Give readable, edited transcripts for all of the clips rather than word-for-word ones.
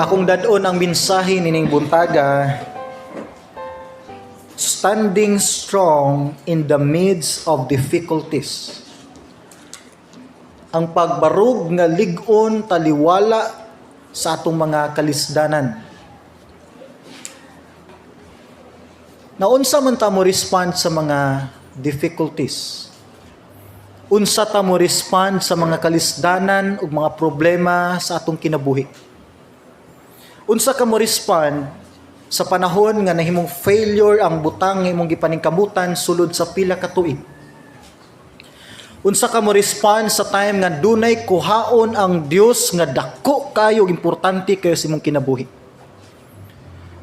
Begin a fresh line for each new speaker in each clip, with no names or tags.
Akong dad-on ang mensahe nining buntaga, "Standing Strong in the Midst of Difficulties." Ang pagbarog nga lig-on taliwala sa atong mga kalisdanan. Naunsa man ta mo respond sa mga difficulties? Unsa ta mo respond sa mga kalisdanan ug mga problema sa atong kinabuhi? Unsa ka mo respond sa panahon nga nahimong failure ang butang nga imong gipaningkamutan sulod sa pila ka tuig? Unsa ka mo respond sa time nga dunay kuhaon ang Dios nga dako kayo, importante kayo sa imong kinabuhi?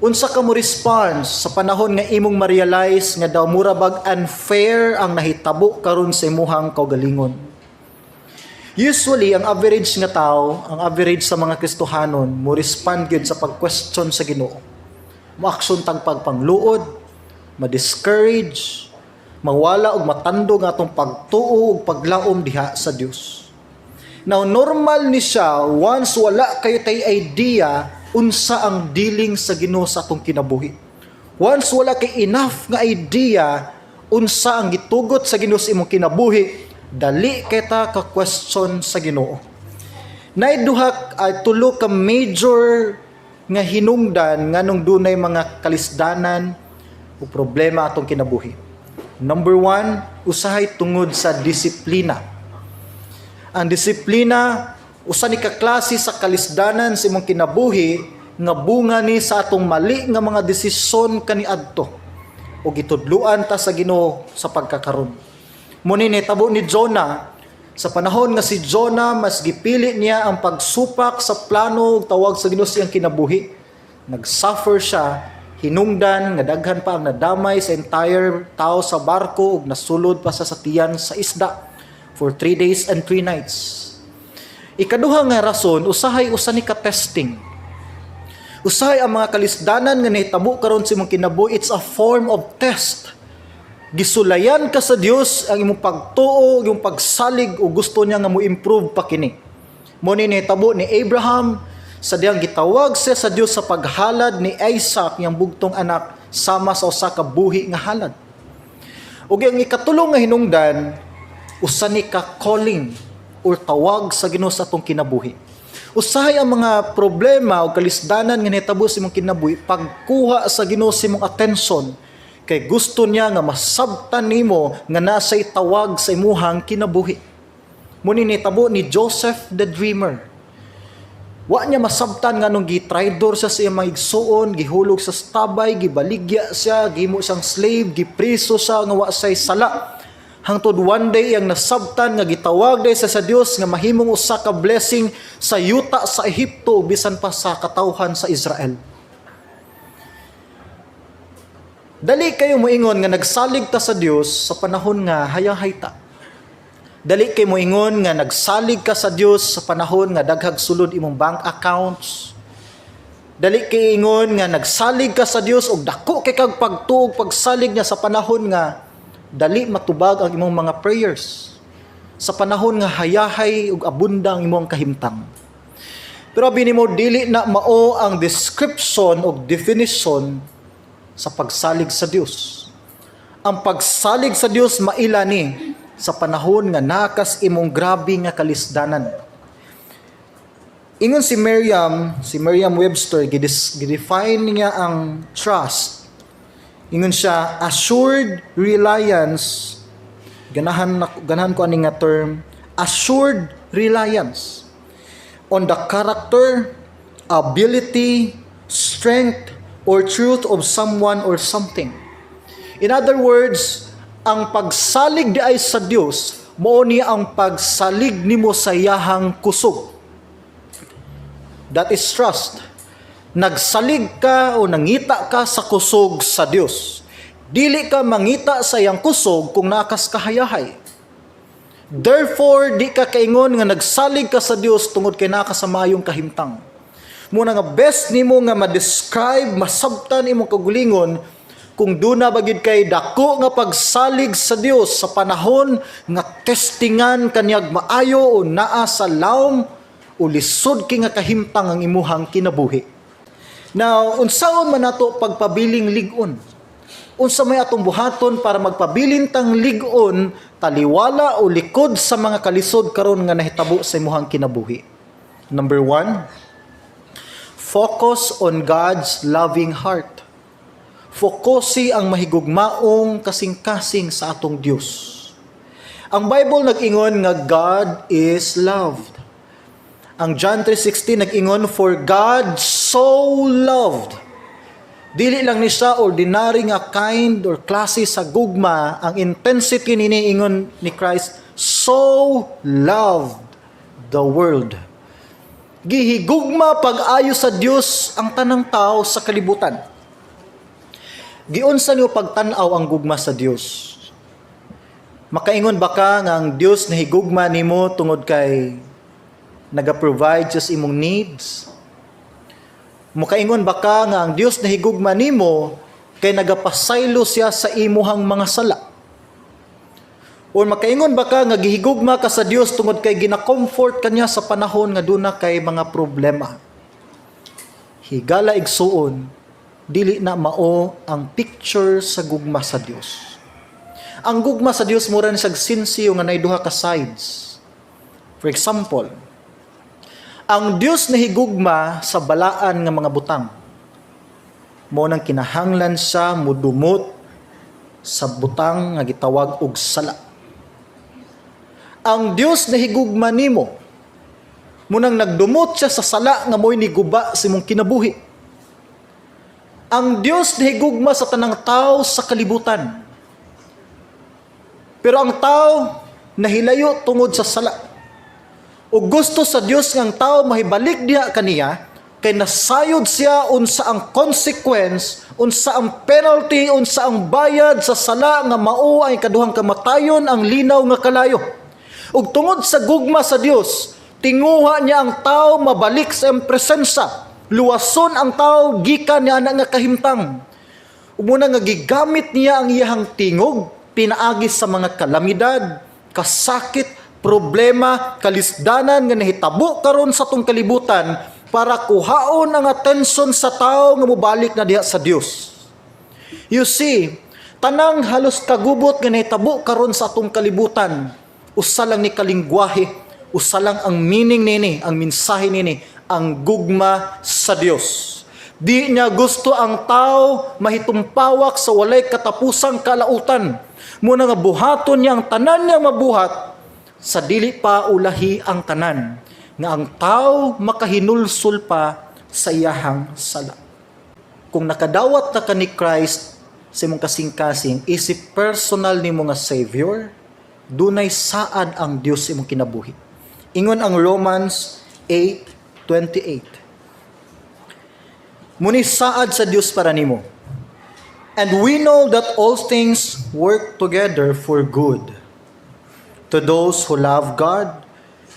Unsa ka mo response sa panahon nga imong ma-realize nga daw mura bag unfair ang nahitabo karon sa imuhang kaugalingon? Usually, ang average nga tao, ang average sa mga Kristohanon, mo respond gyud sa pag-question sa Ginoo. Mo-action tag pagpangluod, ma-discourage, mawala og matandog ang atong pagtuo ug paglaom diha sa Dios. Now, normal ni siya once wala kayo tay idea unsa ang dealing sa Ginoo sa atong kinabuhi. Once wala kay enough nga idea unsa ang gitugot sa Ginoo sa imong kinabuhi, dali kita ka question sa Ginoo. Naay duha ay tulo ka major nga hinungdan nganong dunay mga kalisdanan o problema atong kinabuhi. Number one, usahay tungod sa disiplina. Ang disiplina, usa ni ka klase sa kalisdanan sa imong kinabuhi nga bunga ni sa atong mali nga mga desisyon kaniadto o gitudluan ta sa Ginoo sa pagkakaron. Mao ni nitabo ni Jonah. Sa panahon nga si Jonah mas gipili niya ang pagsupak sa plano ug tawag sa Ginoo sa iyang kinabuhi, nag-suffer siya, hinungdan nga daghan pa ang nadamay sa entire tao sa barko ug nasulod pa sa tiyan sa isda for 3 days and 3 nights. Ikaduha nga rason, usahay usa ni ka testing. Usahay ang mga kalisdanan nga nahitabo karon sa imong kinabuhi, it's a form of test. Gisulayan ka sa Dios ang imong pagtuo, imong pagsalig o gusto niya nga mo improve pa kini. Mao ni nahitabo ni Abraham sa diyang gitawag siya sa Dios sa paghalad ni Isaac, iyang bugtong anak, sama sa usa ka buhi nga halad. Ug ang ikatulo nga hinungdan, usa ni ka calling or tawag sa Ginoo sa atong kinabuhi. Usahay ang mga problema o kalisdanan nga nahitabo sa imong kinabuhi, pagkuha sa Ginoo sa imong attention kay gusto niya nga masabtan nimo nga nasay tawag sa imuhang kinabuhi. Mao ni nitabo ni Joseph the Dreamer. Wa niya masabtan nga nung gitraidor siya sa iyang mga igsuon, gihulog sa stabay, gibaligya siya, gihimo siyang slave, gipriso siya nga wa siya'y sala. Hangtod one day iyang nasabtan nga gitawag day sa Dios nga mahimong usa ka blessing sa yuta sa Ehipto bisan pa sa katawhan sa Israel. Dali kayo moingon nga nagsalig ta sa Dios sa panahon nga hayahay ta. Dali kay moingon nga nagsalig ka sa Dios sa panahon nga daghag sulod imong bank accounts. Dali kay ingon nga nagsalig ka sa Dios og dako kay kag pagtuo og pagsalig niya sa panahon nga dali matubag ang imong mga prayers. Sa panahon nga hayahay ug abunda ang imong kahimtang. Pero abi nimo, dili na mao ang description og definition sa pagsalig sa Dios. Ang pagsalig sa Dios maila ni sa panahon nga nakas imong grabe nga kalisdanan. Ingon si Merriam-Webster, gidefine niya ang trust. Ingon siya, assured reliance, ganahan ko ani nga term, assured reliance on the character, ability, strength, or truth of someone or something. In other words, ang pagsalig di ay sa Dios, mao ni ang pagsalig nimo sa iyahang kusog. That is trust. Nagsalig ka o nangita ka sa kusog sa Dios. Dili ka mangita sa iyang kusog kung nakas kahayahay. Therefore, di ka kaingon nga nagsalig ka sa Dios tungod kay naa ka sa maayong kahimtang. Muna nga best nimo nga ma-describe, masabtan imong kaugalingon kung duna ba gyud kay dako nga pagsalig sa Dios sa panahon nga testingan kanyag maayo o naa sa lawm o lisod kay nga kahimtang ang imuhang kinabuhi. Now, unsaon man nato pagpabiling lig-on? Unsa may atong buhaton para magpabilin tang lig-on taliwala o likod sa mga kalisod karon nga nahitabo sa imuhang kinabuhi? Number one, focus on God's loving heart. Fokusi ang mahigugmaong kasing-kasing sa atong Dios. Ang Bible nag-ingon nga God is love. Ang John 3:16 nag-ingon, "For God so loved." Dili lang ni siya ordinary nga kind or klase sa gugma, ang intensity nini, ingon ni Christ, so loved the world. Gihigugma pag-ayo sa Dios ang tanang tao sa kalibutan. Giunsa niyo pagtan-aw ang gugma sa Dios? Makaingon ba ka nga ang Dios nahigugma nimo tungod kay naga-provide sa imong needs? Mukaingon ba ka nga ang Dios nahigugma nimo kay nagapasaylo siya sa imuhang mga sala? O makaingon ba ka nga gihigugma ka sa Dios tungod kay gina-comfort ka niya sa panahon nga duna kay mga problema? Higala igsuon, dili na mao ang picture sa gugma sa Dios. Ang gugma sa Dios mura ni siyag sinsiyo nga nay duha ka sides. For example, ang Dios nahigugma sa balaan nga mga butang. Mao nang kinahanglan siya mudumot sa butang nga gitawag og sala. Ang Dios nahigugma nimo. Mao nang nagdumot siya sa sala nga mo'y niguba sa imong kinabuhi. Ang Dios nahigugma sa tanang tao sa kalibutan. Pero ang tao nahilayo tungod sa sala. O gusto sa Dios nga ang tao mahibalik diha kaniya kay nasayod siya unsa ang consequence, unsa ang penalty, unsa ang bayad sa sala nga mao ang ikaduhang kamatayon, ang linaw nga kalayo. Ug tungod sa gugma sa Dios, tinguha niya ang tao mabalik sa iyang presensya. Luwason ang tao gikan niya ana nga kahimtang. Ug mao na nga gigamit niya ang iyahang tingog pinaagi sa mga kalamidad, kasakit, problema, kalisdanan nga nahitabo karon sa atong kalibutan para kuhaon ang atensyon sa tao nga mobalik na diha sa Dios. You see, tanang halos kagubot nga nahitabo karon sa atong kalibutan, usa lang ni kalingwahe, usa lang ang meaning nini, ang mensahe nini, ang gugma sa Dios. Di niya gusto ang tao mahitumpawak sa walay katapusang kalautan. Mao na nga buhaton niya ang tanan niya mabuhat sa dili pa ulahi ang tanan nga ang tao makahinulsol pa sa iyahang sala. Kung nakadawat na ka ni Christ sa imong kasing-kasing, isip personal nimo nga Savior, dunay saad ang Dios sa imong kinabuhi. Ingon ang Romans 8:28. Mao ni saad sa Dios para nimo. "And we know that all things work together for good to those who love God,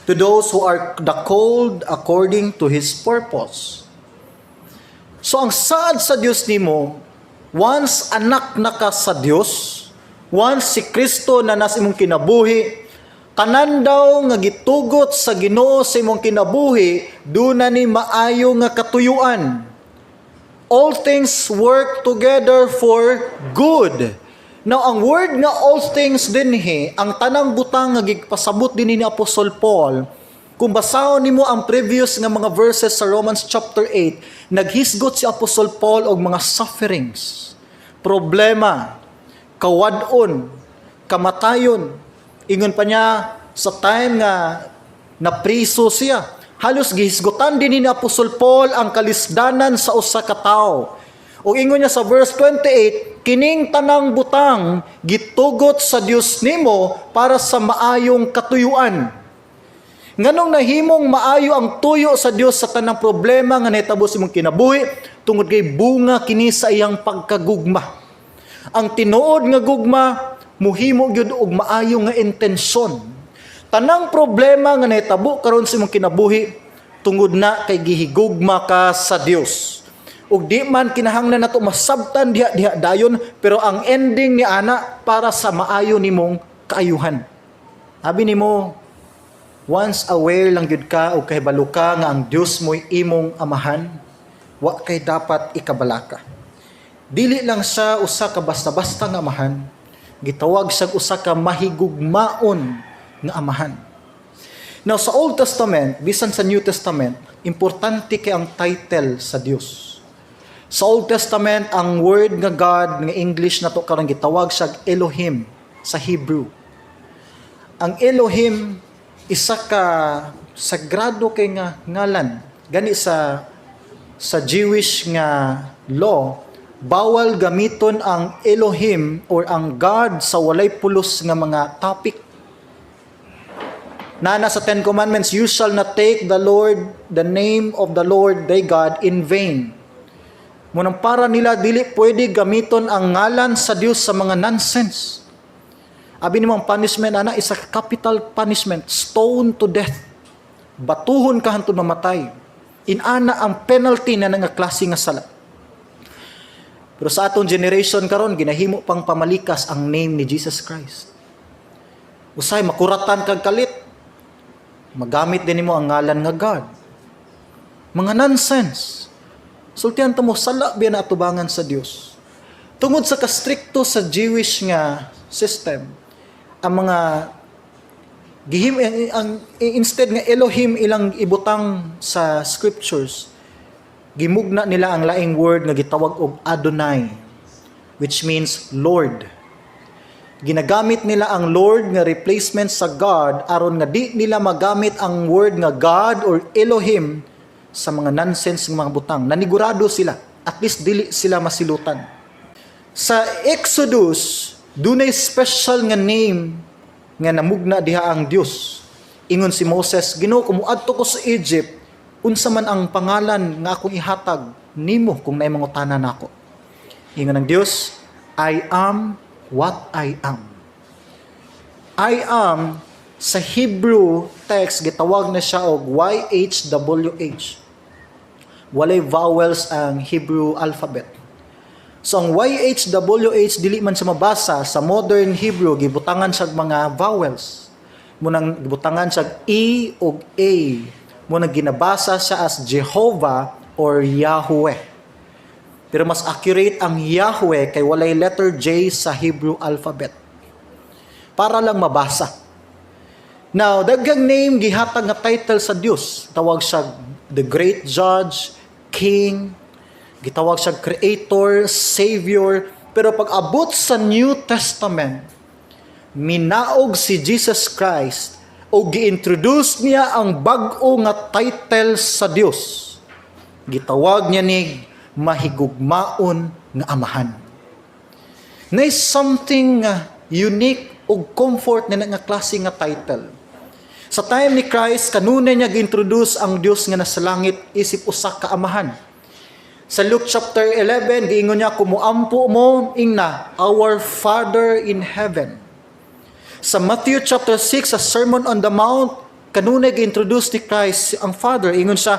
to those who are the called according to His purpose." So ang saad sa Dios nimo, once anak na ka sa Dios, once si Kristo na nasa imong kinabuhi, tanan daw nga gitugot sa Ginoo sa imong kinabuhi, duna ni maayo nga katuyuan. All things work together for good. Now, ang word nga "all things" dinhi, ang tanang butang nga gipasabot din ni Apostle Paul, kung basahon nimo ang previous nga mga verses sa Romans chapter 8, naghisgot si Apostle Paul og mga sufferings, problema, kawad-on, kamatayon. Ingon pa niya sa time nga napriso siya. Halos gihisgutan din ni Apostle Paul ang kalisdanan sa usa ka tawo. Ug ingon niya sa verse 28, kining tanang butang gitugot sa Dios nimo para sa maayong katuyuan. Nganong nahimong maayo ang tuyo sa Dios sa tanang problema nga nahitabo sa imong kinabuhi? Tungod kay bunga kini sa iyang pagkagugma. Ang tinuod nga gugma muhimo gyud og maayo nga intensyon. Tanang problema nga nahitabo karon sa imong kinabuhi, tungod na kay gihigugma ka sa Dios. Ug di man kinahanglan nato masabtan diha diha dayon, pero ang ending ni ana para sa maayo nimong kaayuhan. Abi nimo, Once aware lang gyud ka o kahibalo ka nga ang Dios mo'y imong amahan, wa kay dapat ikabalaka. Dili lang siya usa ka basta-basta nga amahan, gitawag siya usa ka mahigugmaon nga amahan. Now, sa Old Testament, bisan sa New Testament, importante kay ang title sa Dios. Sa Old Testament, ang word nga God nga English nato karon, gitawag siya Elohim sa Hebrew. Ang Elohim, isa ka sagrado kay nga ngalan. Gani sa Jewish nga law, bawal gamiton ang Elohim or ang God sa walay pulos nga mga topic. Nana sa Ten Commandments, "You shall not take the name of the Lord thy God in vain." Munang para nila, dili pwede gamiton ang ngalan sa Dios sa mga nonsense. Abi nimo, ang punishment ana is a capital punishment, stone to death. Batuhon ka hantod mamatay. Inana ang penalty na nga klase nga sala. Pero sa atong generation karon, ginahimo pang pamalikas ang name ni Jesus Christ. Usay makuratan kag kalit, magamit din nimo ang ngalan nga God. Mga nonsense. Sultihan ta mo, sala biya na atubangan sa Dios. Tungod sa kastrikto sa Jewish nga system, ang mga gihim ang instead nga Elohim ilang ibutang sa scriptures, gimugna nila ang laing word nga gitawag og Adonai, which means Lord. Ginagamit nila ang Lord nga replacement sa God aron nga di nila magamit ang word nga God or Elohim sa mga nonsense nga mga butang. Nanigurado sila. At least dili sila masilutan. Sa Exodus, dunay special nga name nga namugna diha ang Dios. Ingon si Moses, "Ginoo, kung muadto ko sa Egypt, unsa man ang pangalan nga akong ihatag nimo kung naay mangutana nako?" Ingon ang Dios, "I am what I am." I am, sa Hebrew text, gitawag na siya og YHWH. Walay vowels ang Hebrew alphabet. So ang YHWH, dili man siya mabasa sa modern Hebrew, gibutangan siya mga vowels. Munang gibutangan siya E ug A. Munang ginabasa siya as Jehovah or Yahweh. Pero mas accurate ang Yahweh kay walay letter J sa Hebrew alphabet. Para lang mabasa. Now, daghang name gihatag nga title sa Dios. Tawag siya the Great Judge, King, gitawag siya Creator, Savior. Pero pag abot sa New Testament, minaog si Jesus Christ o gi-introduce niya ang bag-o nga title sa Dios. Gitawag niya ni mahigugmaon nga amahan. Na something nga unique ug comfort na nga klase nga title. Sa time ni Christ, kanunay niya gi-introduce ang Dios nga nasa langit isip usa ka amahan. Sa Luke chapter 11, giingon niya, "Kumuampo mo, ingna, 'Our Father in heaven.'" Sa Matthew chapter 6, sa Sermon on the Mount, kanunay gi-introduce ni Christ ang Father. Ingon siya,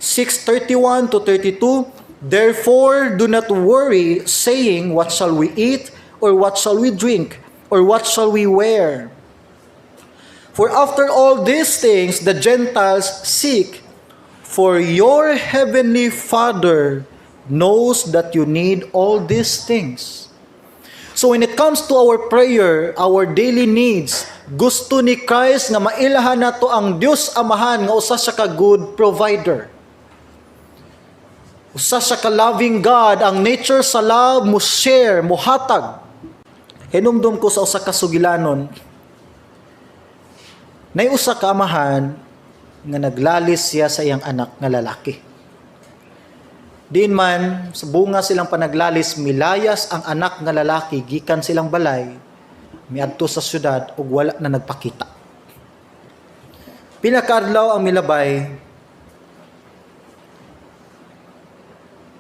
6:31 to 32, "Therefore, do not worry, saying, 'What shall we eat? Or what shall we drink? Or what shall we wear?' For after all these things the Gentiles seek, for your heavenly Father knows that you need all these things." So when it comes to our prayer, our daily needs, gusto ni Christ nga mailahan nato ang Dios Amahan nga usa siya ka good provider. Usa siya ka loving God, ang nature sa love mo share, mo hatag. Hinumdum ko sa usa ka sugilanon, nay usa ka amahan nga naglalis siya sa iyang anak nga lalaki. Diin man sa bunga silang panaglalis, milayas ang anak nga lalaki gikan silang balay, miadto sa syudad ug wala na nagpakita. Pila ka adlaw ang milabay,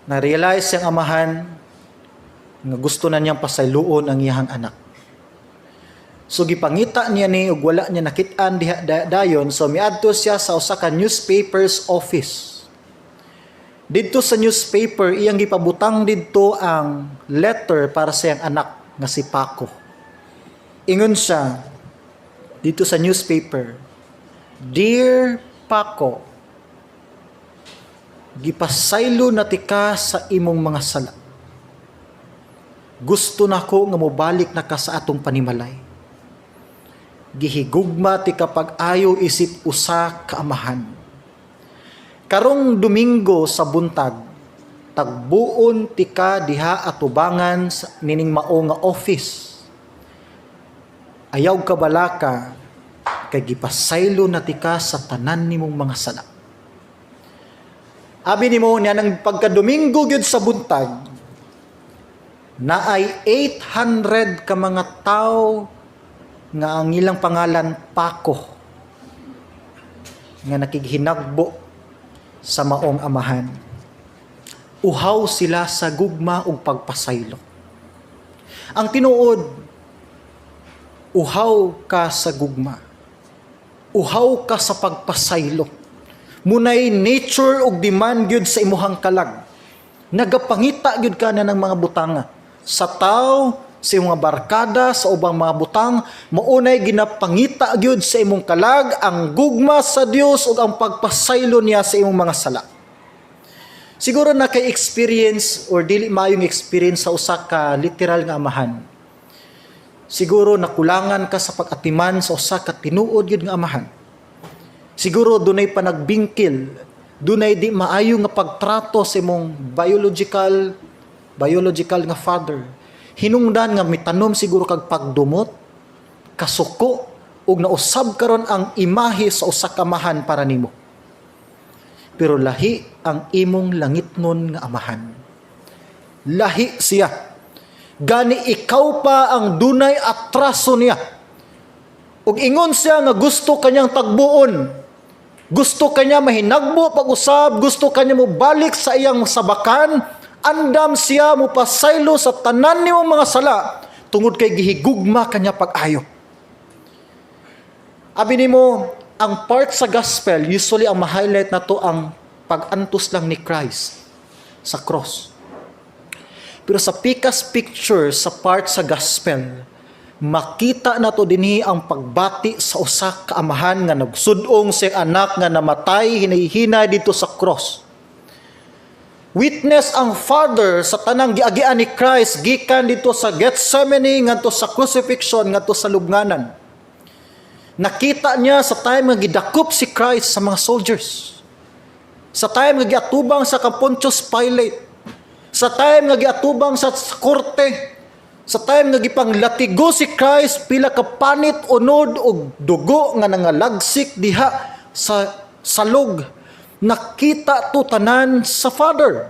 na-realize siyang amahan nga gusto na niyang pasayloon ang iyang anak. So gipangita niya ni ug wala niya nakit-an diha dayon, so miadto siya sa usa ka newspapers office. Didto sa newspaper, iyang gipabutang didto ang letter para sa iyang anak nga si Paco. Ingon siya dito sa newspaper, "Dear Paco, gipasaylo na tika sa imong mga sala. Gusto nako nga mobalik na ka sa atong panimalay. Gihigugma ti ka pag-ayo isip usa ka amahan. Karong Domingo sa buntag, tagbuon tika diha atubangan sa nining mao nga office. Ayaw kabalaka kay gipasaylo na tika sa tanan nimong mga sala." Abi nimo niya nang pagka-Domingo gyud sa buntag, naay 800 ka mga tao nga ang ilang pangalan Paco nga nakighinagbo sa maong amahan. Uhaw sila sa gugma ug pagpasaylo. Ang tinuod, uhaw ka sa gugma. Uhaw ka sa pagpasaylo. Munay nature ug demand gyud sa imuhang kalag. Nagapangita gyud ka na ng mga butanga. Sa tao, sa imong mga barkada, sa ubang mga butang, maunay ginapangita gyud sa imong kalag ang gugma sa Dios ug ang pagpasaylo niya sa imong mga sala. Siguro na kay experience or dili maayong experience sa usa ka literal nga amahan. Siguro nakulangan ka sa pag-atiman sa usa ka tinuod gyud nga amahan. Siguro dunay panagbingkil, dunay di maayo nga pagtrato sa imong biological nga father. Hinungdan nga mitanom siguro kag pagdumot, kasuko ug nausab karon ang imahe sa usa ka amahan para nimo. Pero lahi ang imong langitnon nga amahan. Lahi siya. Gani ikaw pa ang dunay atraso niya. Ug ingon siya nga gusto kanyang tagbuon. Gusto kanya mahinagbo pag-usab, gusto kanya mo balik sa iyang sabakan, andam siya mo pasaylo sa tanan nimong mga sala tungod kay gihigugma kanya pag-ayo. Abi nimo, ang part sa gospel, usually ang ma-highlight na to ang pag-antos lang ni Christ sa cross. Pero sa pikas picture sa part sa gospel, makita na to dinhi ang pagbati sa usa ka amahan nga nagsud-ong sa iyang anak nga namatay hinay-hinay dito sa cross. Witness ang Father sa tanang giagian ni Christ gikan dito sa Gethsemane ngadto sa crucifixion ngadto sa lubnganan. Nakita niya sa time nga gidakop si Christ sa mga soldiers. Sa time nga giatubang sa kang Pontius Pilate. Sa time nga giatubang sa korte. Sa time nga gipanglatigo si Christ, pila ka panit unod og dugo nga nangalagsik diha sa salog. Nakita to tanan sa Father.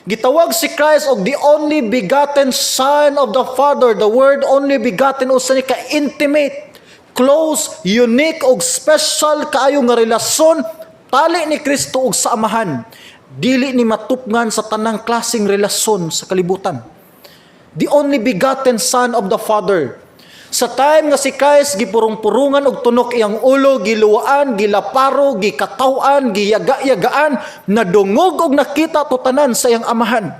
Gitawag si Christ og the only begotten Son of the Father. The word "only begotten" usa ni ka intimate, close, unique og special kaayo nga relasyon tali ni Kristo og sa Amahan. Dili ni matupngan sa tanang klaseng relasyon sa kalibutan. The only begotten Son of the Father. Sa time nga si Christ gipurong-purungan og tunok iyang ulo, giluwaan, gilaparo, gikataw-an, giyaga-yagaan, nadungog og nakita to tanan sa iyang Amahan.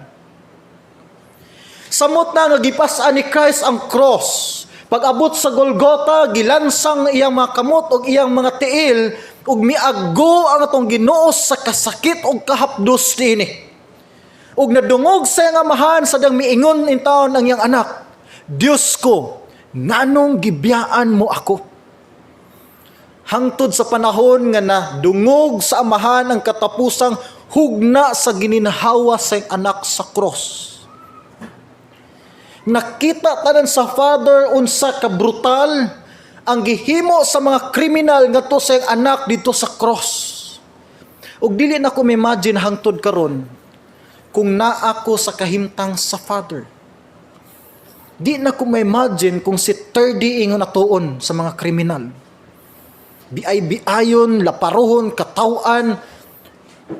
Samot na nga gipas-an ni Christ ang cross. Pag-abot sa Golgotha, gilansang iyang mga kamot og iyang mga tiil ug miago ang atong Ginoo sa kasakit og kahapdos niini. Ug nadungog sa iyang Amahan sa dang miingon in taon ang iyang anak, "Diyos ko, nganong gibiyaan mo ako?" Hangtod sa panahon nga nadungog sa Amahan ang katapusang hugna sa gininhawa sa iyang anak sa cross. Nakita tanan sa Father unsa ka brutal ang gihimo sa mga kriminal ngadto sa iyang anak dito sa cross. Ug dili na ko ma-imagine hangtod karon kung naa ko sa kahimtang sa Father. Di na ko ma-imagine kung si 30 ingon atuon sa mga kriminal. Biay-biayon, laparohon, katawan,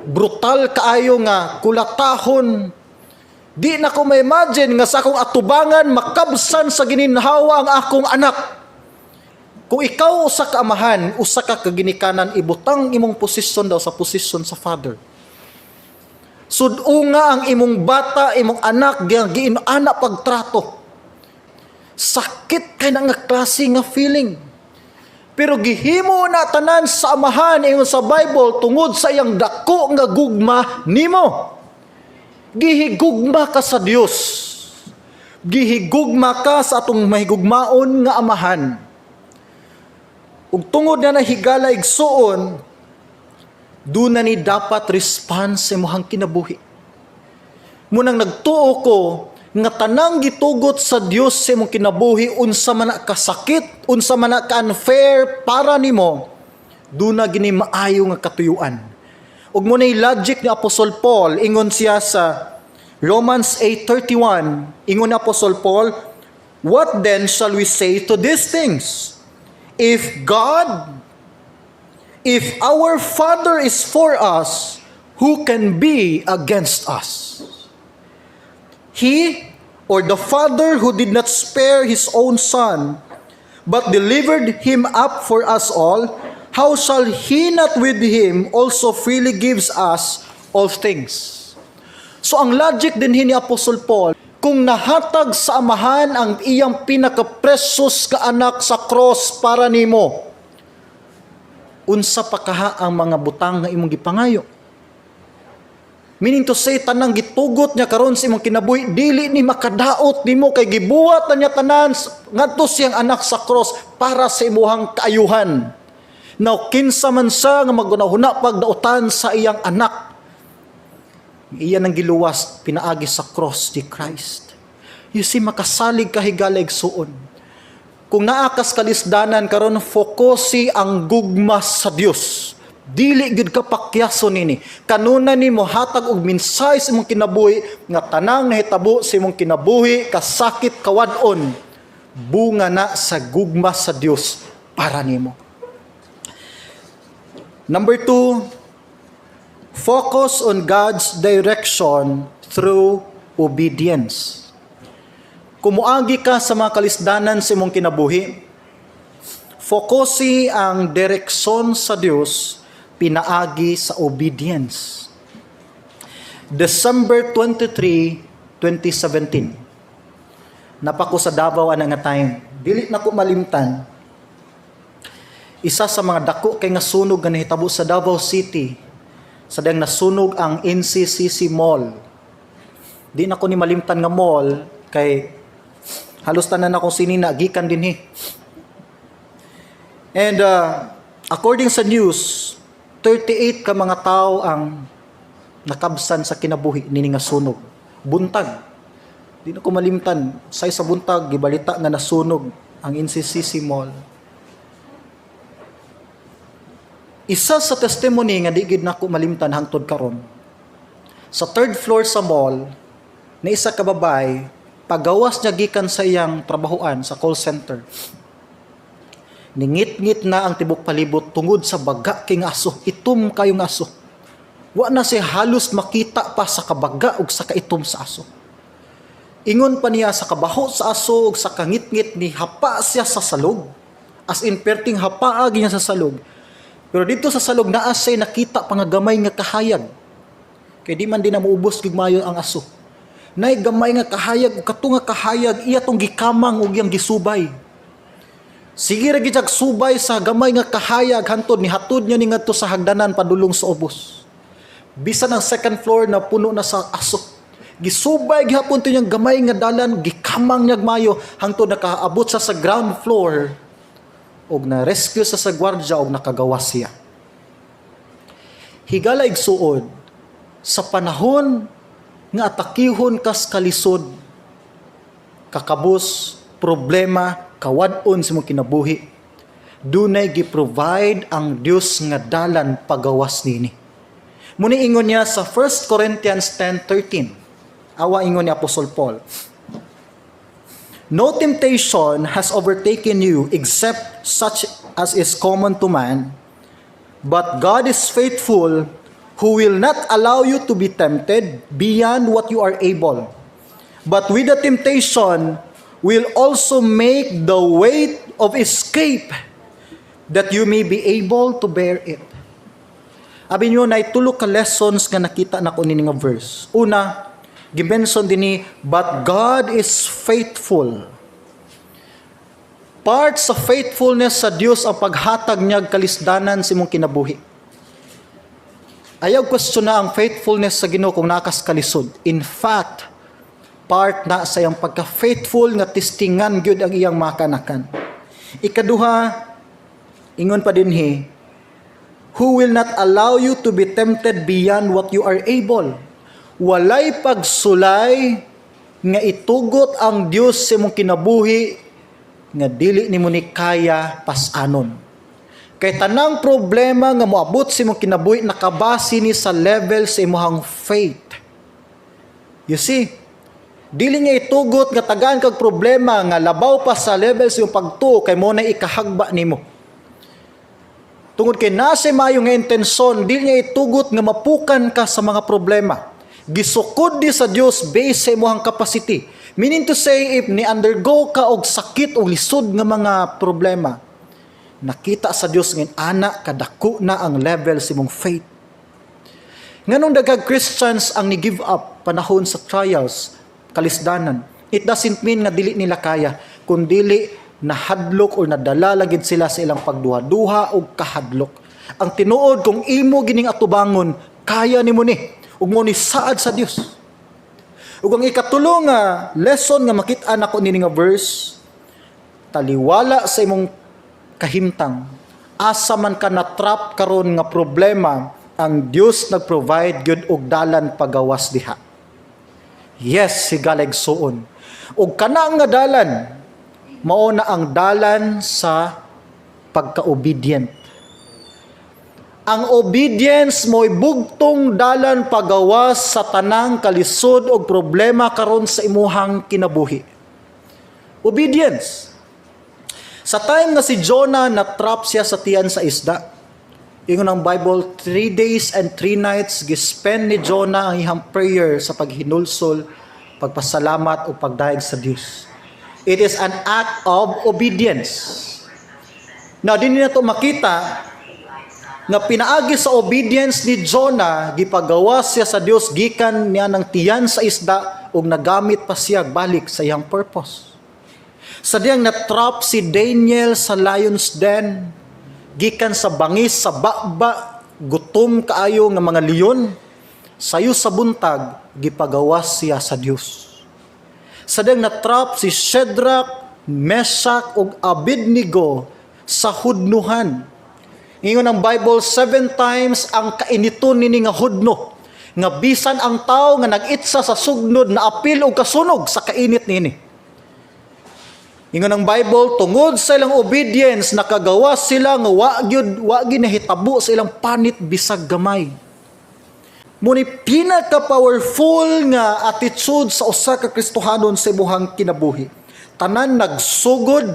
brutal kaayo nga kulatahon. Di na ko ma-imagine nga sa akong atubangan makabsan sa gininhawa ang akong anak. Kung ikaw usa ka amahan, usa ka kaginikanan, ibutang imong posisyon daw sa posisyon sa Father. Sud-unga ang imong bata, imong anak, giinana pagtrato. Sakit kay na nga klase nga feeling. Pero gihimo na tanan sa Amahan, ingon sa Bible, tungod sa iyang dako nga gugma nimo. Gihigugma ka sa Dios. Gihigugma ka sa atong mahigugmaon nga Amahan. Ug tungod na nahigala, igsuon, duna ni dapat response sa imong kinabuhi. Munang nagtuo ko nga tanang gitugot sa Dios sa imong kinabuhi, unsa man na kasakit, unsa man na ka-unfair para nimo, duna gini maayo nga katuyuan. Ug mo nay logic ni Apostle Paul, ingon siya sa Romans 8:31, ingon ni Apostle Paul, "What then shall we say to these things? If our Father is for us, who can be against us? He, or the Father, who did not spare his own Son, but delivered him up for us all, how shall he not with him also freely gives us all things?" So ang logic din ni Apostle Paul, kung nahatag sa Amahan ang iyang pinaka-precious ka anak sa cross para nimo, unsa pa kaha ang mga butang nga imong gipangayo? Meaning to say, tanang gitugot niya karon sa imong kinabuhi, dili ni makadaot nimo kay gibuhat na niya tanan ngadto siyang anak sa cross para sa imuhang kaayuhan. Now, kinsa man sa nga magunahuna pagdautan sa iyang anak, iya nang giluwas pinaagi sa cross ni Christ. You see, makasalig ka, higala igsuon. Kung naa kas kalisdanan karon, fokusi ang gugma sa Dios. Dili gid ka pakyaso nini. Kanunay ni mohatag og mensahe sa imong kinabuhi nga tanang nahitabo sa imong kinabuhi, kasakit, kawad-on, bunga na sa gugma sa Dios para nimo. Number 2, focus on God's direction through obedience. Kung muagi ka sa mga kalisdanan sa imong kinabuhi, fokusi ang direksyon sa Dios pinaagi sa obedience. December 23, 2017. Naa pa ko sa Davao ana nga time. Dili na ko malimtan. Isa sa mga dako kay nga sunog nga nahitabo sa Davao City. Sa diyang nasunog ang NCCC Mall. Di na ko ni malimtan nga mall kay halos tanan akong sinina gikan dinhi. And according sa news, 38 ka mga tao ang nakabsan sa kinabuhi nini nga sunog. Buntag. Di na ko malimtan. Sa buntag, gibalita nga nasunog ang NCCC Mall. Isa sa testimony nga di gid nako malimtan hangtod karon. Sa third floor sa mall, na isa ka babae, pagawas niya gikan sa iyang trabahoan sa call center. Ningit-ngit na ang tibok palibot tungod sa baga king aso, itom kayong aso. Wa na siya halos makita pa sa kabaga ug sa kaitom sa aso. Ingon pa niya, sa kabaho sa aso ug sa kangitngit ni hapa siya sa salog. As in perting hapa niya sa salog. Pero dito sa salog naa siya nakita pa nga gamay nga kahayag. Kay di man din na muubos gid maayo ang aso. Nay gamay nga kahayag ug kato nga kahayag iya tong gikamang ug iyang gisubay. Sige ra gid siyag subay sa gamay nga kahayag hantod ni hatod niya ni ngadto sa hagdanan padulong sa ubos. Bisan ang second floor na puno na sa aso. Gisubay gihapon to niyang gamay nga dalan, gikamang niya mayo hangtod nakaabot sa ground floor og na rescue sa gwardya og nakagawas siya. Higala igsuon, sa panahon nga atakihon kas kalisod, kakabos, problema, kawad-on sa imong kinabuhi, dunay gi-provide ang Dios nga dalan pagawas nini. Muni ingon niya sa 1 Corinthians 10:13. Awa ingon ni Apostle Paul, "No temptation has overtaken you except such as is common to man, but God is faithful, who will not allow you to be tempted beyond what you are able. But with the temptation will also make the way of escape that you may be able to bear it." Abi niyo, na tulo ka lessons nga nakita nako nini nga verse. Una, gimension dinhi, "But God is faithful." Part sa faithfulness sa Dios ang paghatag niya kalisdanan sa imong kinabuhi. Ayaw question na ang faithfulness sa Ginoo kung naa kas kalisod. In fact, part na sa iyang pagka-faithful nga testingan gyud ang iyang mga kanakan. Ikaduha, ingon pa dinhi, who will not allow you to be tempted beyond what you are able. Walay pagsulay nga itugot ang Dios sa imong kinabuhi nga dili nimo ni kaya pasanon. Kay tanang problema nga moabot sa imong kinabuhi, nakabase ni sa level sa imong faith. You see, dili niya itugot nga tagaan kag problema nga labaw pa sa level sa imong pagtuo, kay mao na ikahagba nimo. Tungod kay nasa maayo nga intensyon, dili niya itugot nga mapukan ka sa mga problema. Gisukod ni sa Dios based sa imong capacity. Meaning to say, if ni undergo ka og sakit o lisod nga mga problema, nakita sa Dios nga ana kadako na ang level sa imong faith. Nganong daghang Christians ang ni-give up panahon sa trials, kalisdanan? It doesn't mean nga dili nila kaya, kundili nahadlok or nadala lagid sila sa ilang pagduha-duha o kahadlok. Ang tinuod, kung imo gining atubangon, kaya nimo ni ug mo ni saad sa Dios. Ug ang ikatulo nga lesson nga makit-an nako nini nga verse, taliwala sa imong kahimtang, asa man ka na-trap karon nga problema, ang Dios nag-provide gyud og dalan pagawas diha. Yes, higala, igsuon. Ug kana nga dalan, mao na ang dalan sa pagka-obedient. Ang obedience mo'y bugtong dalan pagawas sa tanang kalisod og problema karon sa imuhang kinabuhi. Obedience. Sa time nga si Jonah na-trap siya sa tiyan sa isda, ingon ang Bible, 3 days and 3 nights gispend ni Jonah ang iyang prayer sa paghinulsol, pagpasalamat o pagdayeg sa Dios. It is an act of obedience. Now, dinhi nato makita nga pinaagi sa obedience ni Jonah, gipagawas siya sa Dios gikan niya ng tiyan sa isda ug nagamit pa siya balik sa iyang purpose. Sa diyang na-trap si Daniel sa lion's den, gikan sa bangis sa baba, gutom kaayo nga mga leon, sayo sa buntag, gipagawas siya sa Dios. Sa diyang na-trap si Shadrach, Meshach ug Abednego sa hudnuhan. Ingon ang Bible, seven times ang kainiton nini nga hudno, nga bisan ang tao nga nag-itsa sa sugnod na apil og kasunog sa kainit nini. Ingon ang Bible, tungod sa ilang obedience, nakagawa sila nga wa gyud nahitabo sa ilang panit bisag gamay. Mao ni pinaka-powerful nga attitude sa usa ka Kristohanon sa imuhang kinabuhi. Tanan nagsugod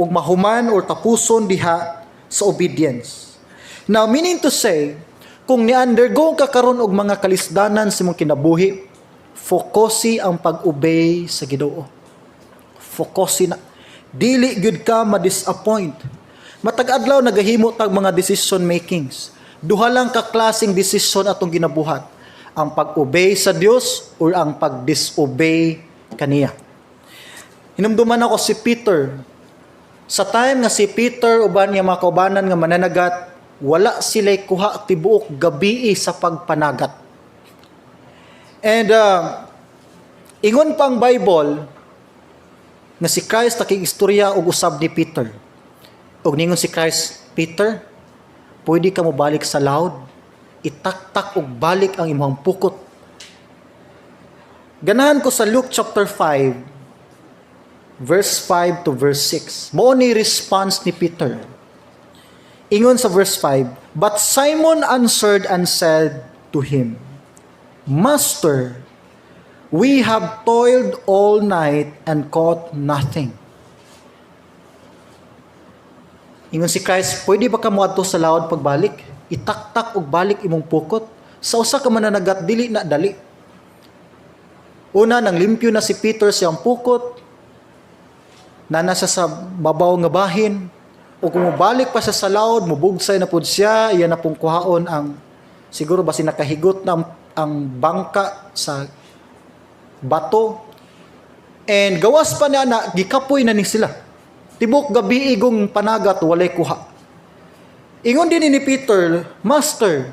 ug mahuman or tapuson diha sa obedience. Now, meaning to say, kung ni-undergo ka karon og mga kalisdanan sa imong kinabuhi, fokusi ang pag-obey sa Ginoo. Fokusi na. Dili gyud ka ma-disappoint. Matag adlaw nagahimo tag mga decision makings. Duha lang ka klaseng desisyon atong ginabuhat: ang pag-obey sa Dios or ang pag-disobey kaniya. Hinumduman ako si Peter. Sa time nga si Peter uban niya mga kaubanan nga mananagat, wala sila'y kuha tibuok gabi sa pagpanagat. And ingon pang Bible nga si Christ nakig-istorya og usab ni Peter. Og ningon si Christ, "Peter, pwede ka mo balik sa laod. Itaktak og balik ang imong pukot." Ganahan ko sa Luke chapter 5 verse 5 to verse 6. Mao ni response ni Peter. Ingon sa verse 5, "But Simon answered and said to him, 'Master, we have toiled all night and caught nothing.'" Ingon si Christ, "Pwede ba ka moadto sa laod pagbalik? Itaktak og balik imong pukot." Sa usa ka mananagat, dili na dali. Una, nang limpyo na si Peter siyang pukot, na nasa sa babaw nga bahin, o kung mobalik pa siya sa laod, mubugsay na pud siya, iya na pong kuhaon ang, siguro ba nakahigot na ang bangka sa bato. And gawas pa niya na, gikapoy na ni sila. Tibok gabi igong panagat, walay kuha. Ingon din ni Peter, "Master,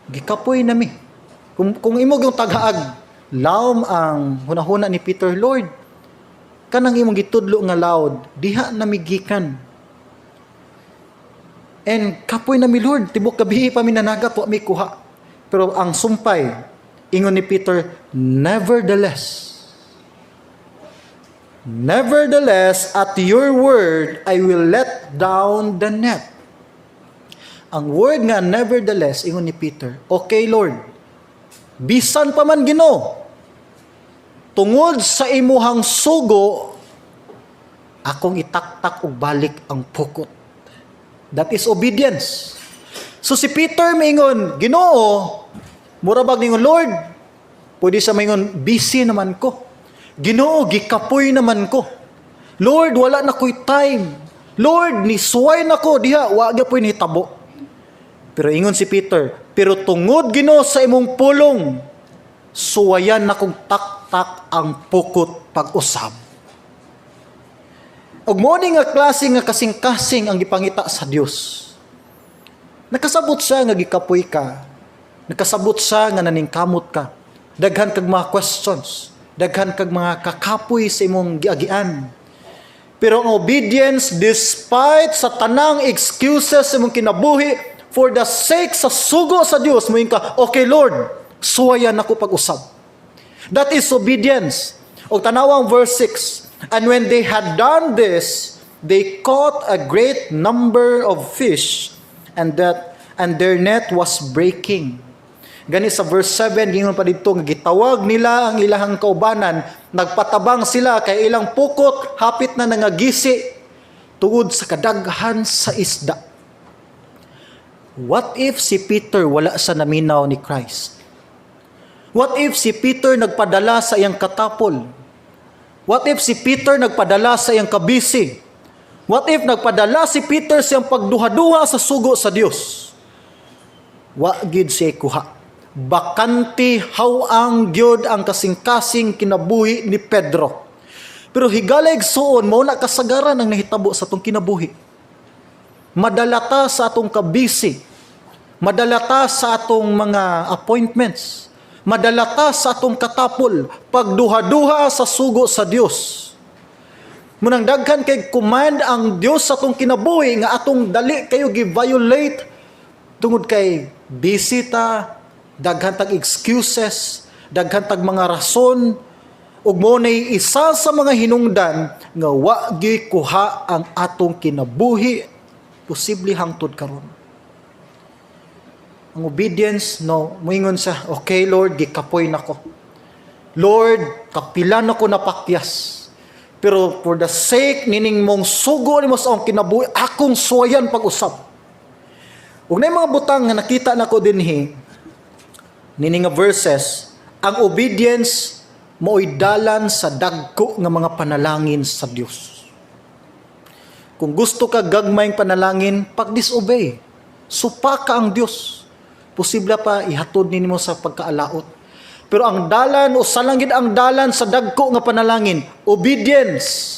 gikapoy nami." Kung imo yung tagaag, lawom ang hunahuna ni Peter, "Lord, kanang imong gitudlo nga loud, diha nami gikan. And kapoy nami, Lord, tibok gabi pa mi nanagat, wa mi kuha." Pero ang sumpay, ingon ni Peter, "Nevertheless, nevertheless, at your word, I will let down the net." Ang word nga "nevertheless", ingon ni Peter, "Okay Lord, bisan pa man Ginoo, tungod sa imuhang sugo, akong itaktak og balik ang pukot." That is obedience. So si Peter maingon, "Ginoo," mura bag ningon, "Lord," pwede sa maingon, "Busy naman ko. Ginoo, gikapoy naman ko. Lord, wala na ko'y time. Lord, nisuway na ko diha, wa gyapoy nitabo." Pero ingon si Peter, "Pero tungod, Ginoo, sa imong pulong, suwayan na kong taktak ang pukot pag-usab." Ug mo ni nga klase nga kasing-kasing ang gipangita sa Dios. Nakasabot siya nga gikapoy ka. Nakasabot siya nga naningkamot ka. Daghan kag mga questions. Daghan kag mga kakapoy sa imong giagian. Pero ang obedience, despite sa tanang excuses sa imong kinabuhi, for the sake sa sugo sa Dios, moingon ka, "Okay Lord, suwayan ako pag-usab." That is obedience. O tanawang verse 6. "And when they had done this, they caught a great number of fish, and their net was breaking." Gani sa verse 7, gingon pa dito, nga gitawag nila ang ilahang kaubanan, nagpatabang sila kay ilang pukot hapit na nangagisi tungod sa kadaghan sa isda. What if si Peter wala sa naminaw ni Christ? What if si Peter nagpadala sa iyang katapol? What if si Peter nagpadala sa iyang kabisi? What if nagpadala si Peter sa iyang pagduha-duha sa sugo sa Dios? Wa gid siya kuha. Bakante, haw-ang gyud ang kasing-kasing kinabuhi ni Pedro. Pero higala, igsuon, mao na kasagaran ang nahitabo sa atong kinabuhi. Madala ta sa atong kabisi, madala ta sa atong mga appointments, madala ta sa atong katapol, pagduha-duha sa sugo sa Dios. Munang daghan kay command ang Dios sa atong kinabuhi nga atong dali kayo gi-violate tungod kay busy ta, daghan tag excuses, daghan tag mga rason, ug mo nay isa sa mga hinungdan nga wa gi kuha ang atong kinabuhi posible hangtod karon. Ang obedience, no, moingon sa, "Okay Lord, gikapoy nako. Lord, kapila na ko napakyas. Pero for the sake nining mong sugo nimo sa akong kinabuhi, akong suwayan pag-usab." Ug na mga butang nga nakita nako dinhi nini nga verses, ang obedience mao'y dalan sa dagko nga mga panalangin sa Dios. Kung gusto ka gagmayng panalangin, pag-disobey. Supaka ang Dios. Posible pa ihatod nimo sa pagkaalaot. Pero ang dalan o salangid ang dalan sa dagko nga panalangin, obedience.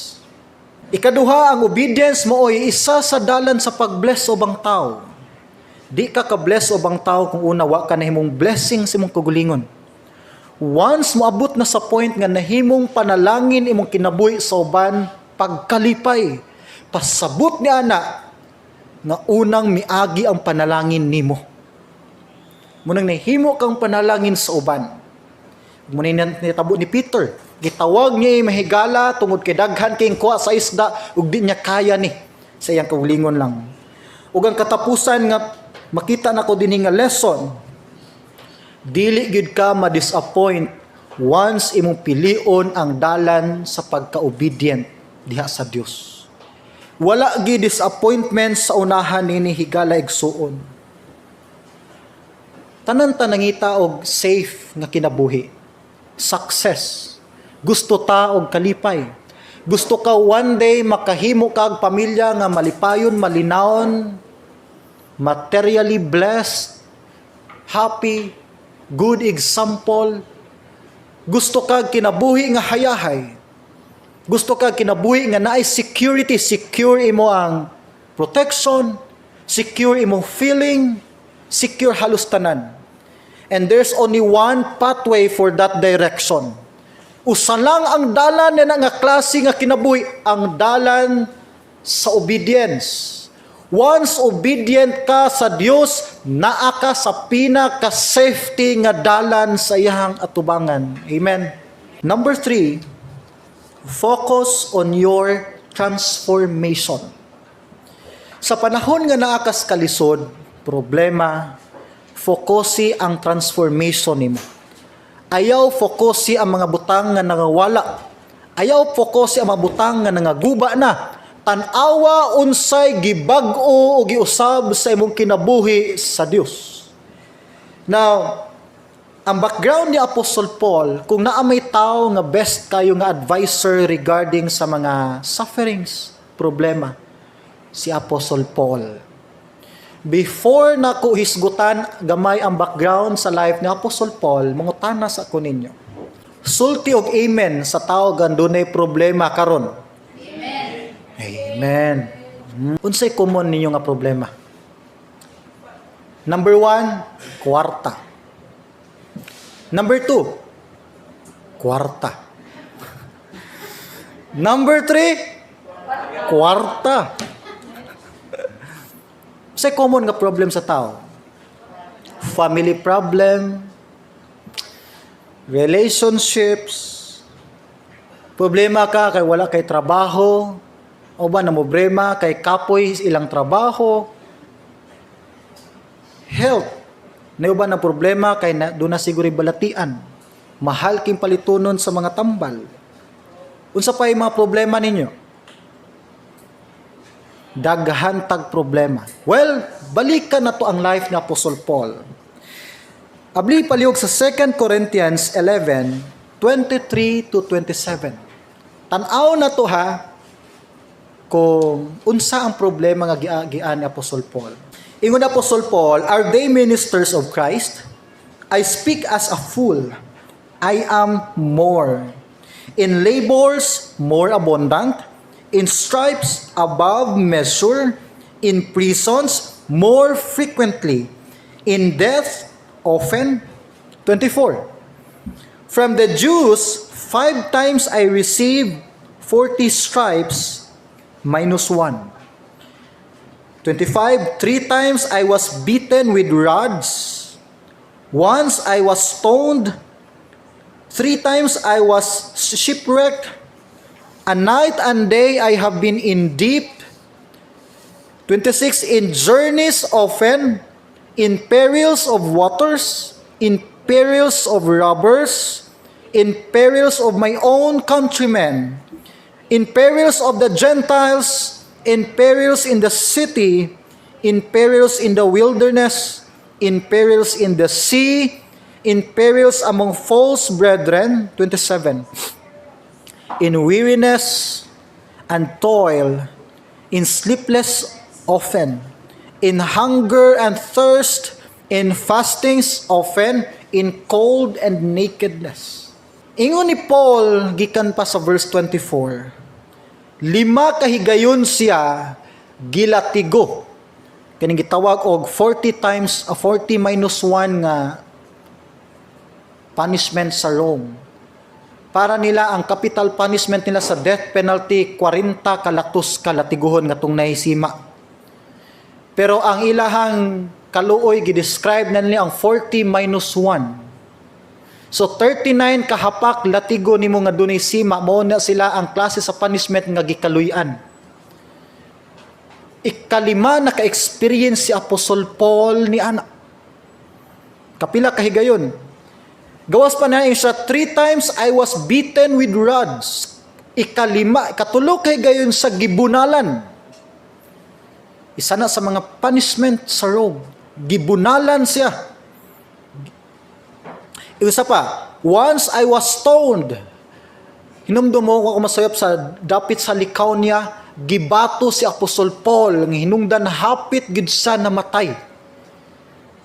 Ikaduha, ang obedience mao'y isa sa dalan sa pag-bless sa ubang tao. Di ka ka-bless sa ubang tao kung una wa ka nahimong blessing sa imong kaugalingon. Once moabot na sa point nga nahimong panalangin imong kinabuhi sa uban, pagkalipay, pasabot ni ana nga unang miagi ang panalangin nimo. Munang nahimo kang panalangin sa uban. Muna nitabo ni Peter. Gitawag niya mahigala tungod kay daghan kay kuha sa isda ug di niya kaya ni sa iyang kaugalingon lang. Ug ang katapusan nga makita nako dinhi nga lesson, dili gyud ka ma-disappoint once imong pilion ang dalan sa pagka-obedient diha sa Dios. Wala gi disappointment sa unahan nini, higala, igsuon. Tanan ta nangita og safe nga kinabuhi. Success. Gusto ta og kalipay. Gusto ka one day makahimo ka og pamilya nga malipayon, malinawon, materially blessed, happy, good example. Gusto ka kinabuhi nga hayahay. Gusto ka kinabuhi nga naay security, secure imo ang protection, secure imong feeling, secure halos tanan. And there's only one pathway for that direction. Usa lang ang dalan na nga klase nga kinabuhi, ang dalan sa obedience. Once obedient ka sa Dios, naa ka sa pinaka-safety nga dalan sa iyang atubangan. Amen. Number 3, focus on your transformation. Sa panahon nga naa kas kalisod, problema, fokusi ang transformation nimo. Ayaw fokusi ang mga butang nga nangawala. Ayaw fokusi ang mga butang nga nangaguba na. Tan-awa unsay gibag-o o giusab sa imong kinabuhi sa Dios. Now, ang background ni Apostle Paul, kung naa may tao nga best kayo nga advisor regarding sa mga sufferings, problema, si Apostle Paul. Before na ko hisgutan gamay ang background sa life ni Apostle Paul, mangutana sa ko ninyo. Sulti og amen sa tao nga dunay problema karon. Amen. Amen. Unsay common ninyo nga problema? Number 1, kwarta. Number 2, kwarta. Number 3, kwarta. Unsay common nga problem sa tao? Family problem, relationships, problema ka kay wala kay trabaho, o ba na problema kay kapoy ilang trabaho, health, na ba na problema kay na, doon na siguro balatian, mahal king palitunon sa mga tambal. Unsa pa yung mga problema ninyo? Daghan tag problema. Well, balikan na to ang life ni Apostle Paul. Abli palihog sa 2 Corinthians 11, 23 to 27. Tan-aw na to ha kung unsa ang problema nga giagian ni Apostle Paul. Ingon Apostle Paul, "Are they ministers of Christ? I speak as a fool. I am more. In labors more abundant, in stripes above measure, in prisons more frequently, in death often." 24. "From the Jews, five times I received 40 stripes minus 1. 25. Three times I was beaten with rods. Once I was stoned. Three times I was shipwrecked. A night and day I have been in deep. 26. In journeys often, in perils of waters, in perils of robbers, in perils of my own countrymen, in perils of the Gentiles, in perils in the city, in perils in the wilderness, in perils in the sea, in perils among false brethren." 27. "In weariness and toil, in sleepless often, in hunger and thirst, in fastings often, in cold and nakedness." Ingon ni Paul, gikan pa sa verse 24, lima kahigayon siya gilatigo. Kaning gitawag og 40 times 40 minus 1 nga punishment sa Rome. Para nila, ang capital punishment nila sa death penalty, 40 kalatos kalatiguhon nga tung nahisima. Pero ang ilahang kaluoy, gidescribe na nila ang 40 minus 1. So 39 kahapak latigo nimo nga dunay sima, mao na sila ang klase sa punishment nga gikaluy-an. Ikalima naka-experience si Apostle Paul ni ana. Kapila kahigayon. Gawas pa na siya, "Three times I was beaten with rods." Ikalima, katulo kahigayon sa gibunalan. Isa na sa mga punishment sa Rome. Gibunalan siya. Isa pa, "Once I was stoned." Hinumdum mo kung masayop sa dapit sa Lycaonia, gibato si Apostol Paul, nga hinungdan hapit gid siya namatay.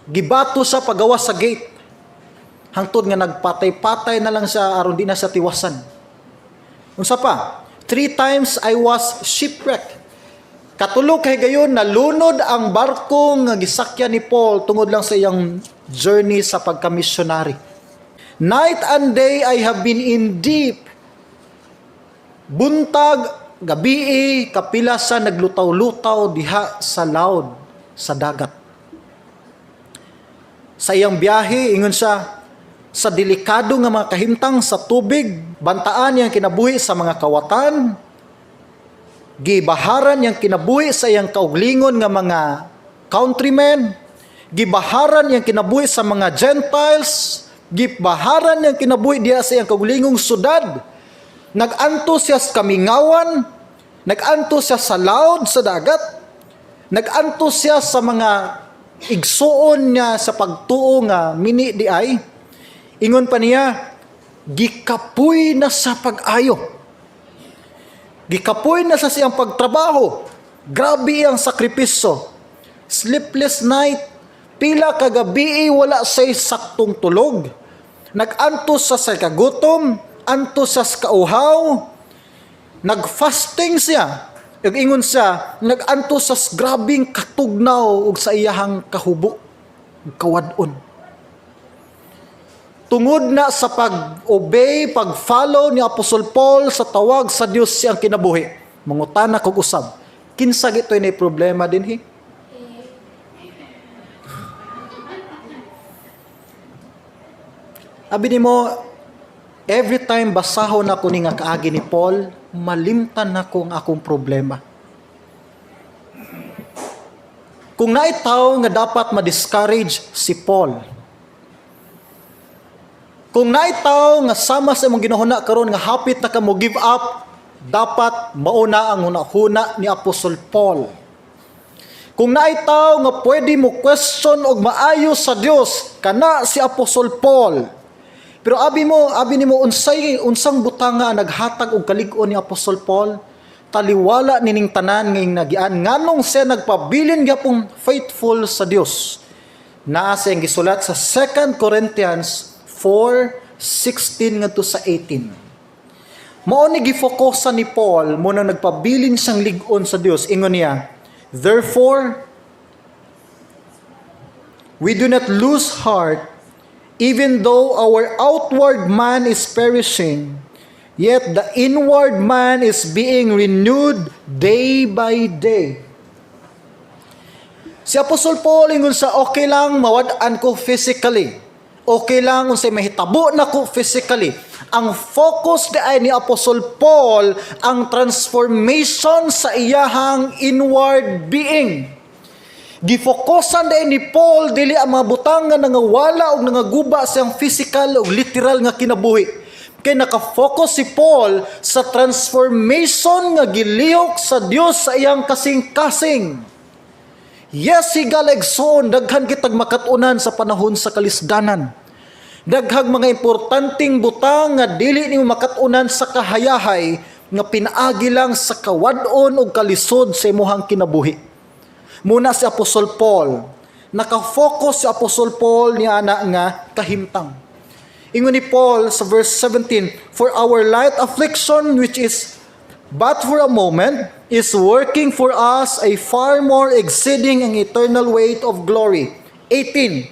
Gibato sa pagawas sa gate. Hangtod nga nagpatay-patay na lang siya aron di na siya tiwasan. Unsa pa? Three times I was shipwrecked. Katulo ka higayon nalunod ang barko nga gisakyan ni Paul tungod lang sa iyang journey sa pagka-missionary. Night and day I have been in deep. Buntag, gabii, kapila sa naglutaw-lutaw diha sa laod sa dagat. Sa iyang biyahe, ingon siya, sa delikado nga mga kahimtang sa tubig, bantaan niyang kinabuhi sa mga kawatan, gibaharan niyang kinabuhi sa iyang kauglingon nga mga countrymen, gibaharan niyang kinabuhi sa mga Gentiles, gibaharan niyang kinabuhi diha sa iyang kaugalingong syudad. Nag-antos siya sa kamingawan, nag-antos siya sa laod sa dagat, nag-antos siya sa mga igsuon niya sa pagtuo nga mini diay. Ingon pa niya, gikapoy na sa pag-ayo. Gikapoy na sa siyang pagtrabaho. Grabe ang sakripisyo. Sleepless night. Pila ka gabii wala say saktong tulog. Nag-antos sa kagutom, antos sa kauhaw. Nag-fasting siya. Ug ingon siya, nag-antos sa grabing katugnaw ug sa iyahang kahubo, ug kawad-on. Tungod na sa pag-obey, pag-follow ni Apostol Paul sa tawag sa Dios siyang kinabuhi. Mangutana kog usab, kinsa gito'y nay problema dinhi? Abi nimo, every time basahon ako ni nga kaagi ni Paul, malimtan nako ang akong problema. Kung naitaw nga dapat ma-discourage si Paul, kung naitaw nga sama sa imong ginahuna karon nga hapit na ka mo give up, dapat mauna ang hunahuna ni Apostol Paul. Kung naitaw nga pwede mo question og maayo sa Dios, kana si Apostol Paul. Pero abi nimo, unsay unsang butanga ang naghatag og kalig-on ni Apostol Paul? Taliwala nining tanan nga nagian, nganong siya nagpabilin gyapong faithful sa Dios. Naa siyang gisulat sa 2 Corinthians 4:16 ngadto sa 18. Mao ni gifokusan ni Paul mo na nagpabilin siyang lig-on sa Dios. Ingon niya, "Therefore, we do not lose heart, even though our outward man is perishing, yet the inward man is being renewed day by day." Si Apostol Paul, ingon sa, okay lang mawad-an ko physically. Okay lang unsay mahitabo nako physically. Ang focus diay ni Apostol Paul ang transformation sa iyahang inward being. Gifokusan diay ni Paul dili ang mga butang nga nangawala og nangaguba sa iyang physical ug literal nga kinabuhi. Kay nakafocus si Paul sa transformation nga gilihok sa Dios sa iyang kasing-kasing. Yes, higala igsoon, daghan kitag makat-unan sa panahon sa kalisdanan. Daghang mga importanteng butang nga dili nimo makat-unan sa kahayahay nga pinaagi lang sa kawad-on ug kalisod sa imuhang kinabuhi. Muna si Apostol Paul, nakafocus si Apostol Paul ni ana nga kahimtang. Ingon ni Paul sa verse 17, "For our light affliction, which is but for a moment, is working for us a far more exceeding and eternal weight of glory." 18,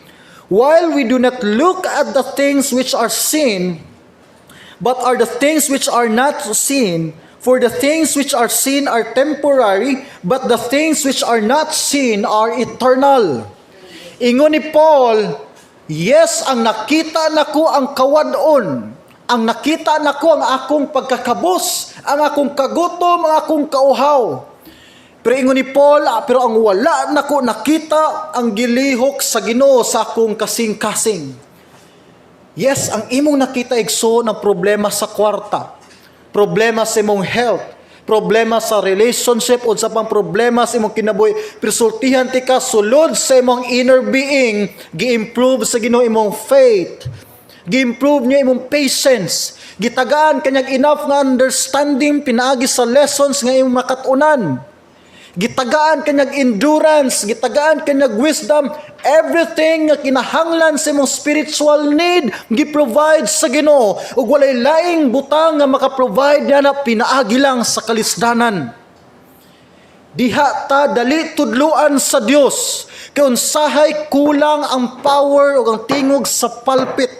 "While we do not look at the things which are seen, but are the things which are not seen. For the things which are seen are temporary, but the things which are not seen are eternal." Ingon ni Paul, yes, ang nakita nako ang kawad-on, ang nakita nako ang akong pagkakabos, ang akong kagutom, ang akong kauhaw. Pero ingon ni Paul, pero ang wala nako nakita ang gilihok sa Ginoo sa akong kasing-kasing. Yes, ang imong nakita, igsoon, ang problema sa kwarta, problema sa imong health, problema sa relationship, unsa pang problema sa imong kinabuhi. Pero sultihan tika, sulod sa imong inner being, gi-improve sa Ginoo imong faith. Gi-improve niya imong patience. Gitagaan kanyang enough nga understanding pinaagi sa lessons nga imong makatunan. Gitagaan ka niyag endurance, gitagaan ka niyag wisdom, everything nga kinahanglan sa imong spiritual need, gi-provide sa Ginoo. Ug walay laing butang nga maka-provide niya na pinaagi lang sa kalisdanan. Diha ta dali tudluan sa Dios. Kay unsahay kulang ang power ug ang tingog sa pulpit.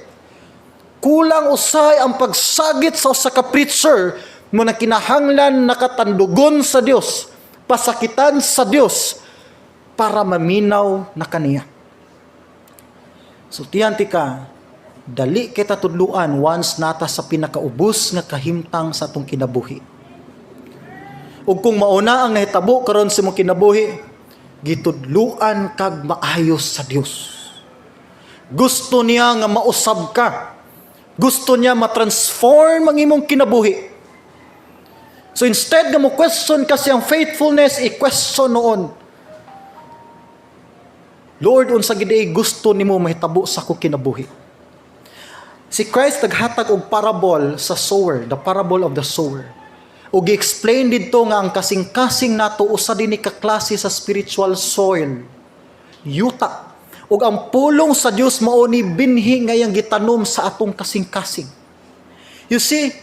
Kulang usahay ang pagsagit sa usa ka preacher mo na kinahanglan nakatandugon sa Dios, pasakitan sa Dios para maminaw na kaniya. Sultihan tika, dali kita tudluan once nata sa pinakaubos nga kahimtang sa atong kinabuhi. Ug kung mauna ang nahitabo karon sa imong kinabuhi, gitudluan kag maayos sa Dios. Gusto niya nga mausab ka. Gusto niya ma-transform ang imong kinabuhi. So instead nga mo question kasi ang faithfulness, i-question noon. Lord, unsa gid ay gusto nimo mahitabo sa akong kinabuhi? Si Christ naghatag og parable sa sower, the parable of the sower. Ug gi-explain didto nga ang kasing-kasing nato usa din ni ka klase sa spiritual soil. Yuta. Ug ang pulong sa Dios mao ni binhi nga iyang gitanom sa atong kasing-kasing. You see,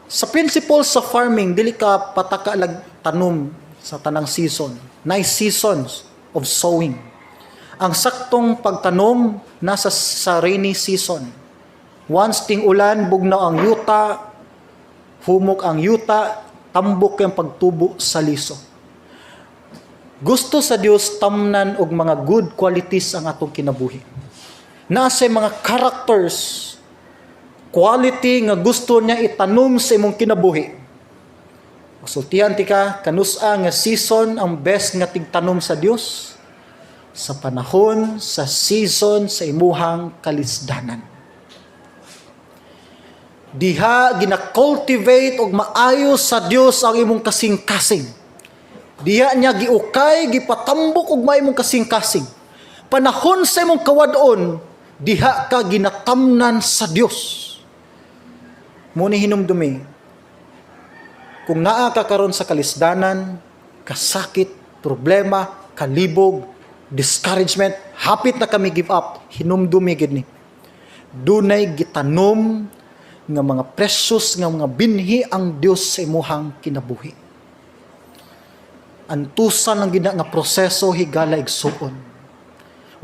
sa principle sa farming, dili ka pataka lag tanom sa tanang season. Nice seasons of sowing. Ang saktong pagtanom nasa sa rainy season. Once ting ulan, bugnaw ang yuta, humok ang yuta, tambok yung pagtubo sa liso. Gusto sa Dios tamnan og mga good qualities ang atong kinabuhi. Nasa mga characters, quality nga gusto niya itanom sa imong kinabuhi. Sultihan tika, kanusa nga season ang best nga tigtanom sa Dios? Sa panahon, sa season, sa imuhang kalisdanan. Diha gina-cultivate og maayo sa Dios ang imong kasing-kasing. Diha niya giukay, gipatambok og maimong kasing-kasing. Panahon sa imong kawad-on, diha ka ginatamnan sa Dios. Muni hinumdumi, kung naa ka karon sa kalisdanan, kasakit, problema, kalibog, discouragement, hapit na kami give up, hinumdumi gid ni. Dunay gitanom nga mga precious nga mga binhi ang Dios sa imuhang kinabuhi. Antusan lang gina nga proseso, higala, igsuon.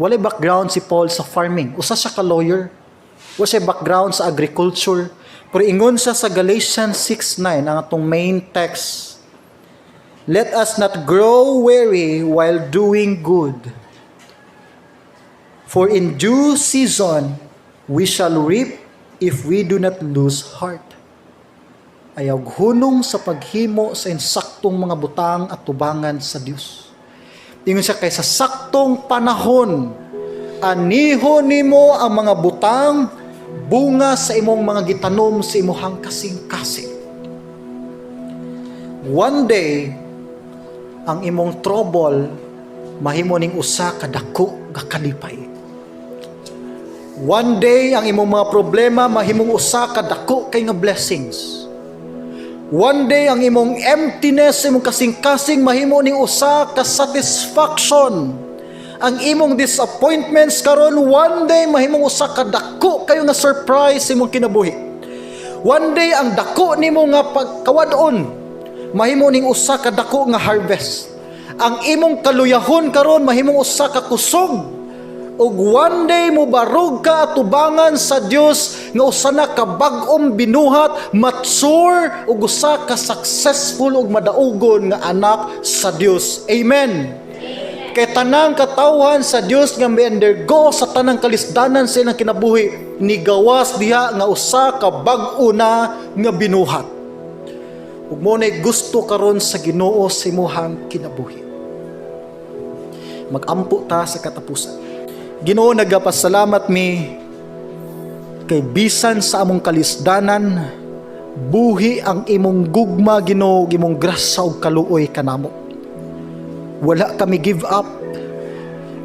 Walay background si Paul sa farming. Usa siya ka lawyer. Wala siya background sa agriculture. Pero ingon siya sa Galatians 6:9, ang atong main text. "Let us not grow weary while doing good. For in due season we shall reap if we do not lose heart." Ayaw hunong sa paghimo sa insaktong mga butang at tubangan sa Dios. Ingon siya kay sa saktong panahon, anihon nimo ang mga butang, bunga sa imong mga gitanom sa imuhang kasing-kasing. One day, ang imong trouble mahimo ning usa ka dako nga kalipay. One day, ang imong mga problema mahimong usa ka dako kay nga blessings. One day, ang imong emptiness, imong kasing-kasing mahimo ning usa ka satisfaction. Ang imong disappointments karon, one day mahimong usa ka dako kayo nga surprise sa imong kinabuhi. One day, ang dako nimo nga pagkawadon mahimo ning usa ka dako nga harvest. Ang imong kaluyahon karon mahimong usa ka kusog. Ug one day mobarog ka atubangan sa Dios nga usa na ka bag-ong binuhat, mature ug usa ka successful ug madaugon nga anak sa Dios. Amen. Kay tanang katawhan sa Dios nga may undergo sa tanang kalisdanan sa ilang kinabuhi, nigawas diha nga usa ka bag-o na nga binuhat. Ug mo na'y gusto karon sa Ginoo sa imuhang kinabuhi. Magampo ta sa katapusan. Ginoo, nagapasalamat mi kay bisan sa among kalisdanan, buhi ang imong gugma, Ginoo, ug imong grasya ug kaluoy kanamo. Wala kami give up.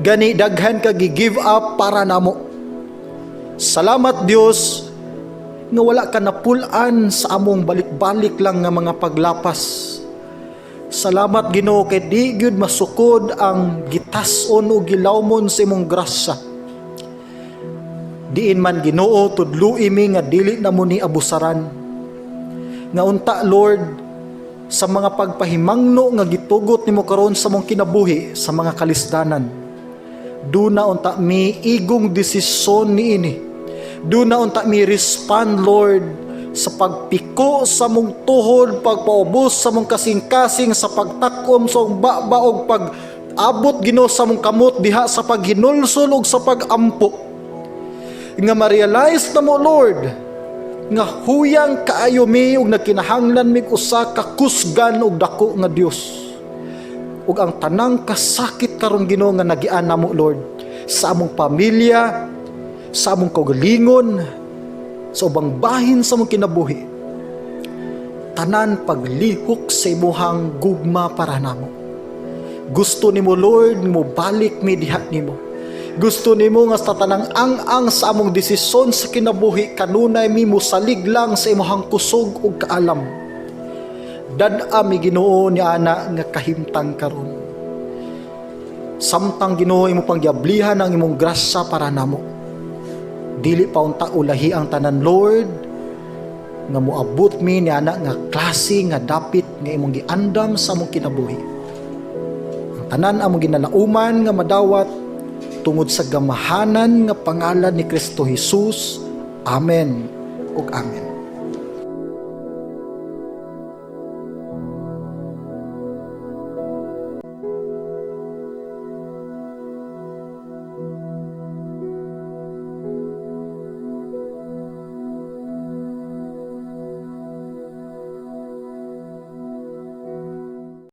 Gani daghan ka gi-give up para namo. Salamat, Dios, nga wala ka napul-an sa among balik-balik lang nga mga paglapas. Salamat, Ginoo, kay di gyud masukod ang gitas-on o gilawmon sa imong grasya. Diin man, Ginoo, tudloi mi nga dili na mo ni abusaran. Nga unta, Lord, sa mga pagpahimangno nga gitugot nimo karon sa among kinabuhi sa mga kalisdanan, duna unta mi igong desisyon niini. Duna unta mi respond, Lord, sa pagpiko sa among tuhod, pagpaubos sa among kasing-kasing, sa pagtakom sa among baba og pag-abot, Ginoo, sa among kamot diha sa paghinulsol ug sa pagampo. Nga ma-realize namo, Lord, nga huyang kaayo mi ug nagkinahanglan mig usa ka kusgan ug dako nga Dios. Ug ang tanang kasakit karon, Ginoo, nga nagian namo, Lord, sa among pamilya, sa among kaugalingon, sa ubang bahin sa among kinabuhi, tanan paglihok sa imuhang gugma para namo. Gusto nimo, Lord, mo balik mi diha nimo. Gusto nimo nga sa tanang ang-ang sa among desisyon sa kinabuhi, kanunay mi mosalig lang sa imuhang kusog ug kaalam. Dad-a mi, Ginoo, ni ana nga kahimtang karon. Samtang, Ginoo, imo pang giablihan ang imong grasya para namo. Dili pa unta ulahi ang tanan, Lord, nga moabot mi ni ana nga klase nga dapit nga imong giandam sa among kinabuhi. Ang tanan among ginalauman nga madawat tungod sa gamahanan nga pangalan ni Kristo Jesus. Amen ug amen.